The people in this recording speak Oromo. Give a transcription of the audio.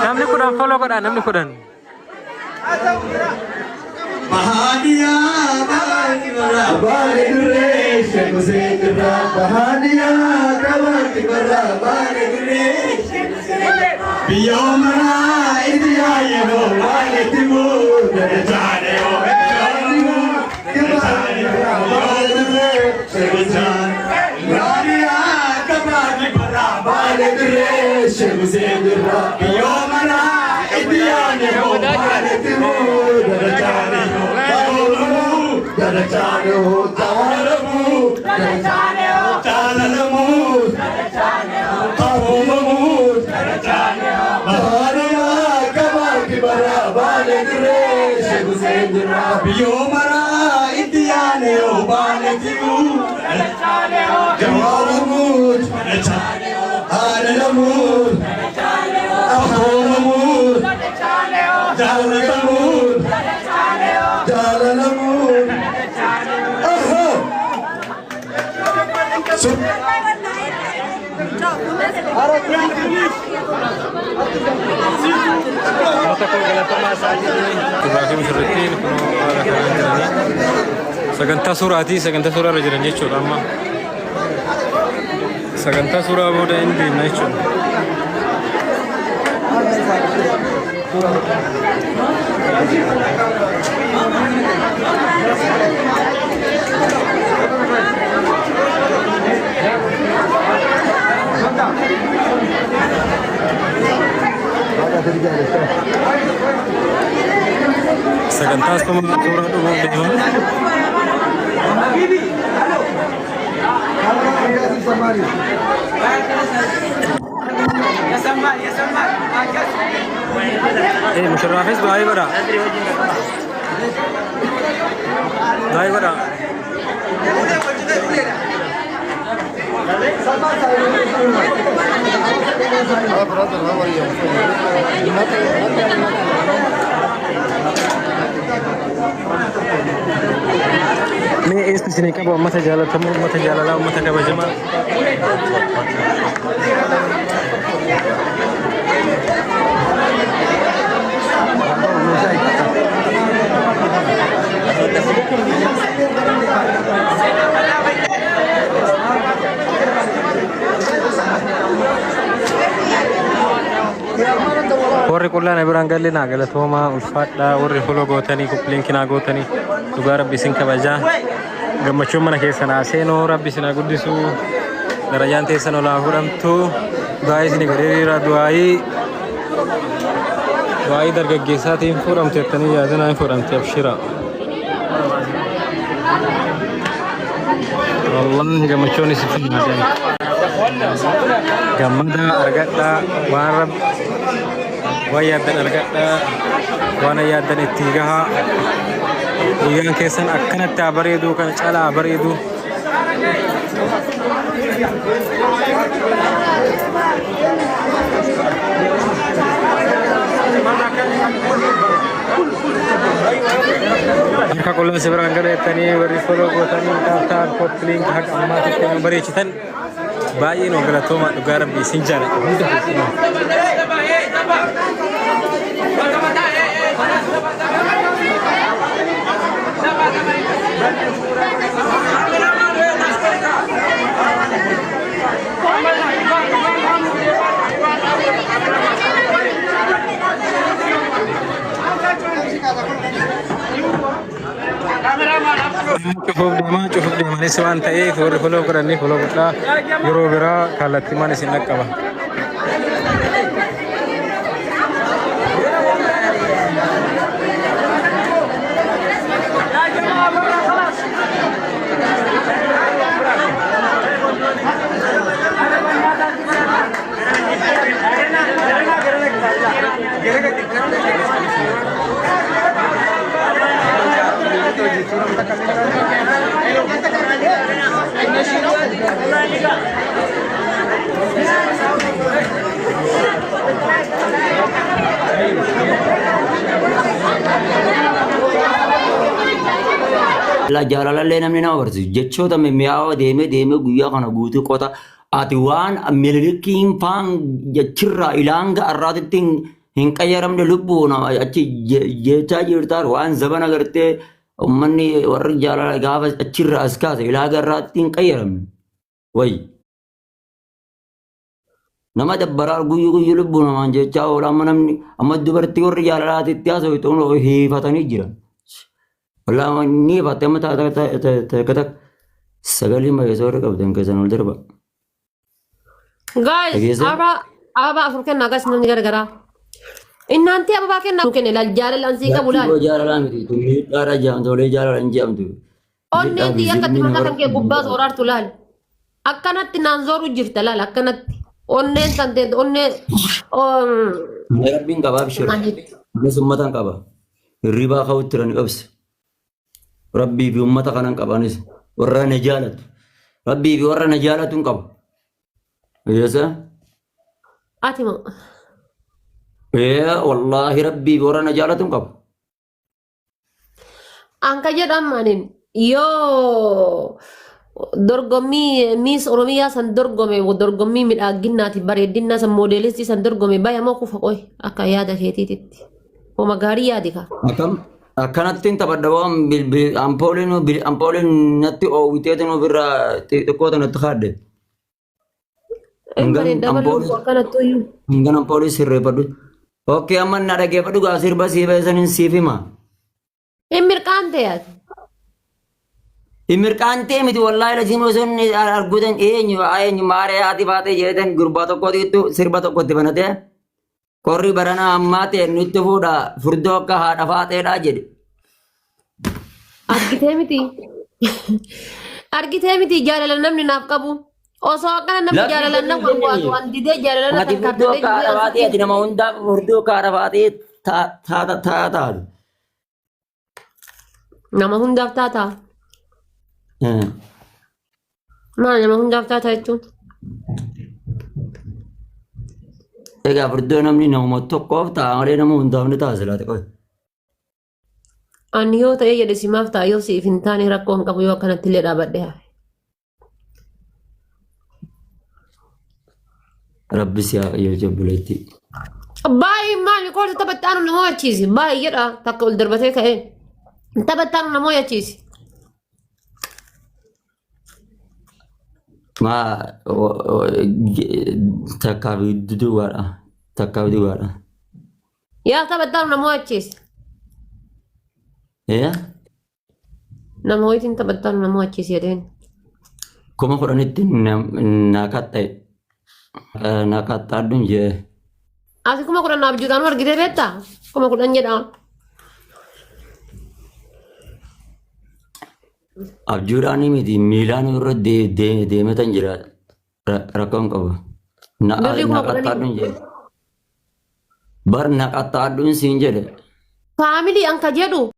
Namni 10 follow godhaa, namni 10. Sagantaa suuraatii, sagantaa suuraa irra jiran jechuudha amma. Sagantaa suuraa booda hin deemna jechuudha. Sagantaa suuraa dhufuuf deema. Mushurraafis du'aayii godha. Du'aayii godha. Mee eessi isinii qabu, uummata jaalatamoo, uummata jaalalaa, uummata kabajamaa? Warri qullaa na biraan galle naa galatoomaa, ulfaadhaa. Warri follow gootanii, copy link naa gootanii, dhugaa Rabbi isin kabajaa. Gammachuun mana keessa naa seenuu, Rabbi isin haa guddisu, darajaan teessan ol haa fudhamtu. Du'aa isin godheera, du'aayii dargaggeessaatiin fuudhamte jettanii yaadinaa, hin fuudhamte, abshira. Wallahi gammachuun isin haa seenu. Gammadaa argadhaa, waan Rabbi waan yaaddan argadhaa, waan yaaddan itti gahaa. Guyyaan keessan akkanatti haa bareedu, kana caalaa haa bareedu. Harka qullaa si biraan gala jettanii warri follow gootanii, tap tap, copy link haqa ammaatitti nu bareechitan, baay'ee nu galatooma. Dhugaa Rabbi isin jaaladha hunda keessanuu. Cufuuf deemaa, cufuuf deemanis waan ta'eef, warri follow godhanii follow godhaa. Yeroo biraa kallattiimaan isin dhaqqaba. La jaalalallee namni nama barsiisu jechoota mimmi'aawaa deemee deemee guyyaa kana guutuu qota ati waan milikiin faan jechirraa ilaanga arraatitti hin qayyaramne lubbuu nama achi jechaa jirtaa waan zabana gartee ummanni warri jaalala gaafa achirraa as kaase ilaaga irraatti hin qayyaramne wayi. Nama dabbaraa guyyu guyyu lubbuu namaan jechaa oola amma namni amma dubartii warri jaalalaatitti haasawite kun hiifatanii jiran. Wallaahi ni hiifatte amma takka takka sagalee mayeessa warri qabdan keessan ol darba. Guys, Dhageessee? ababaa ababaa afur kennaa guys namni garagaraa. Innaanti ababaa kennaa nu kenne laal jaalala ansii qabu laal. Jaartii jaalalaa miti tun miidhaadha jaamtu olee jaalala hin jeamtu. Onneen Miidhaa fi tiyya akkatti zilmii mataa kan kee namarratti gubbaa zooraartu laal. Akkanatti naan zooru jirta laal akkanatti. Onneen tan teente onnee Rabbiin qaba abshir. Anis ummatan qaba. Hirribaa ka'utti jiran qabse. Rabbii fi ummata kanan qaba anis. Warra na jaalatu. Rabbii fi warra na jaalatu hin qaba. Yeesa. Ati moo? Ee wallaahi rabbii fi warra na jaalatu hin qaba. Anka jedhamanin yoo dorgommii Miss Oromiyaa san dorgome dorgommii midhaaginnaati bareedinnaa san moodeelistii san dorgome baya moo kufa qoy akka yaada keetiititti. Homa gaarii yaadi ka. Akkam akkanattiin taphadha waan ampooliin ampooliin natti oowwiteetiin ofirraa xixiqqoo natti kaadde. Hin Hangan bareedda bal'oo ampoolii akkanattu iyyuu. hangan ampoolii sirreeffadhu. Okkee amma na dhaggeeffadhu gaa sirba sii baay'isan siif hima. Hin mirqaante yaati. Mirqaantee miti wallaahi lasiin osoo inni arguutan eenyu eenyu maaree haati faatee jedhetan gurbaa tokkootiitu sirba tokkotti banatee qorri baranaa ammaa ta'e nutti fuudha furdoo akka haadha faateedhaa jedhe. Argitee miti. Argitee miti jaalala namni naaf qabu. Osoo akkana namni Lakki jaalala hin nama jenne. waatu an didee jaalala Ati san furdoo kaartadee akka haadha jiru faatee ati nama hundaaf furdoo akka haadha faatee taata taatu. Nama hundaaf taata. Maal nama hundaaf taata jechuun? Egaa furdoo namni namuma tokkoof ta'a malee nama hundaaf ni ta'a silaate qoy. Ani yoo ta'e jedhe simaaf ta'a yoo siif hin taane rakkoo hin qabu yoo akkanatti illee dhaabadhe hafe. Rabbi si haa qajeelchu obboleettii. Baay'ee maali koorsa taphattaanu nama yachiisi. Baay'ee jedha takka ol darbatee ka'ee. Taphattaanu nama yachiisi. Maa takkaa fi duwwaadha. Takkaa fi duwwaadha. Yaa taphattaanu nama yachiisi. Ee Nama wayitiin taphattaanu nama yachiisi jedheen. 10,000tti na qaxxa'e. Na qaxxaadhuun jee. Ati 10,000 abjuudhaan argitee beektaa? 10,000 jedha. Abjuudhaan miti miilaan irra deemetan jira. Rakkoon qabu. Na Birrii na 10,000. qaxxaadhuun jee. Bar na qaxxaadhuun siin jedhe. Faamilii anka jedhu.